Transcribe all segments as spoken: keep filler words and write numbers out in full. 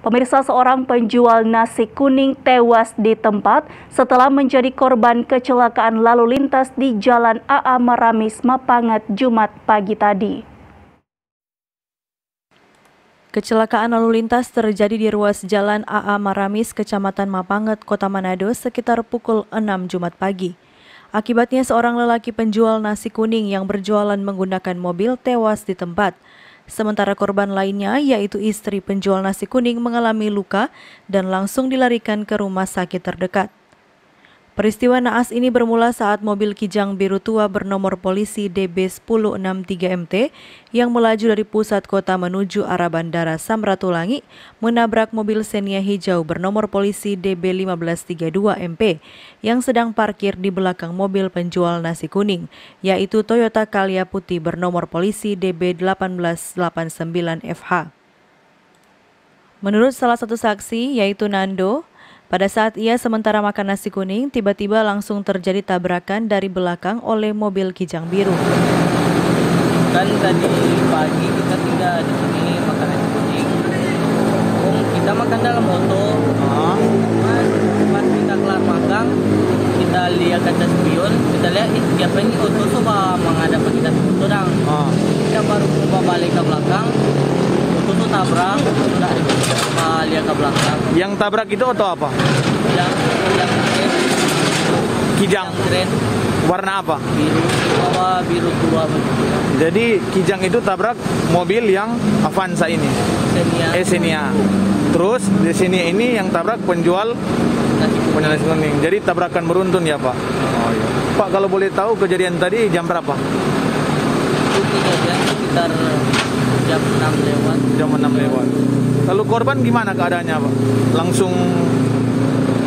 Pemirsa, seorang penjual nasi kuning tewas di tempat setelah menjadi korban kecelakaan lalu lintas di Jalan A A Maramis, Mapanget, Jumat pagi tadi. Kecelakaan lalu lintas terjadi di ruas Jalan A A Maramis, Kecamatan Mapanget, Kota Manado, sekitar pukul enam Jumat pagi. Akibatnya, seorang lelaki penjual nasi kuning yang berjualan menggunakan mobil tewas di tempat. Sementara korban lainnya, yaitu istri penjual nasi kuning, mengalami luka dan langsung dilarikan ke rumah sakit terdekat. Peristiwa naas ini bermula saat mobil Kijang biru tua bernomor polisi D B sepuluh enam tiga M T yang melaju dari pusat kota menuju arah Bandara Samratulangi menabrak mobil Xenia hijau bernomor polisi D B lima belas tiga dua M P yang sedang parkir di belakang mobil penjual nasi kuning, yaitu Toyota Calya putih bernomor polisi D B delapan belas delapan sembilan F H. Menurut salah satu saksi, yaitu Nando, pada saat ia sementara makan nasi kuning, tiba-tiba langsung terjadi tabrakan dari belakang oleh mobil Kijang biru. Kan tadi pagi kita tinggal di sini makan nasi kuning. Kong kita makan dalam oto. Ah. Pas, pas kita kelar makan, kita lihat kaca spion, kita lihat, "Ih, siapa ini oto so ba menghadap kita oto dang?" Ah. Kita baru mau balik ke belakang, oto so tabrak, sudah kita lihat ke belakang. Yang tabrak itu oto apa? Yang, yang keren. Kijang. Yang keren. Warna apa? Biru, apa, biru tua begitu ya. Jadi, Kijang itu tabrak mobil yang Avanza ini. Xenia. Eh, Xenia. Terus, di sini ini yang tabrak penjual, nasi kuning. Penjual nasi kuning. Jadi, tabrakan beruntun ya, Pak? Oh, iya. Pak, kalau boleh tahu, kejadian tadi jam berapa? Itu kejadian sekitar jam enam lewat. Jam enam lewat. Lalu korban gimana keadaannya, Pak? Langsung.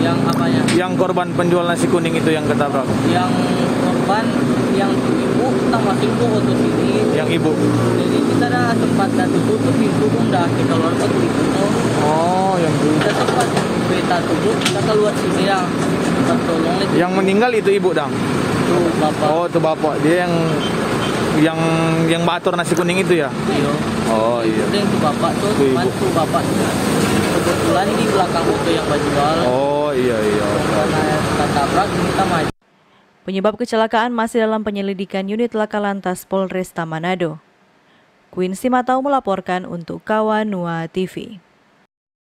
Yang apanya? Yang korban penjual nasi kuning itu yang ketabrak. Yang korban, yang ibu, kita masih ibu waktu sini. Yang ibu. Jadi kita dah sempat dah tutup tuh pintu, pun dah kita keluar ke pintu tuh. Oh, yang ibu. Kita sempat beta tutup, kita keluar sini ya. Sempat tolong lagi. Yang meninggal itu ibu, dang? Itu bapak. Oh, itu bapak. Dia yang, yang, yang baator nasi kuning itu ya? Iya. Oh, iya. Itu yang tu bapak tu, itu cuman ibu. Tu bapak tu kebetulan di belakang oto yang bajual. Oh, iya, iya. Karena kita tabrak, kita maju. Penyebab kecelakaan masih dalam penyelidikan Unit Laka Lantas Polresta Manado. Queen Simatau melaporkan untuk Kawanua T V.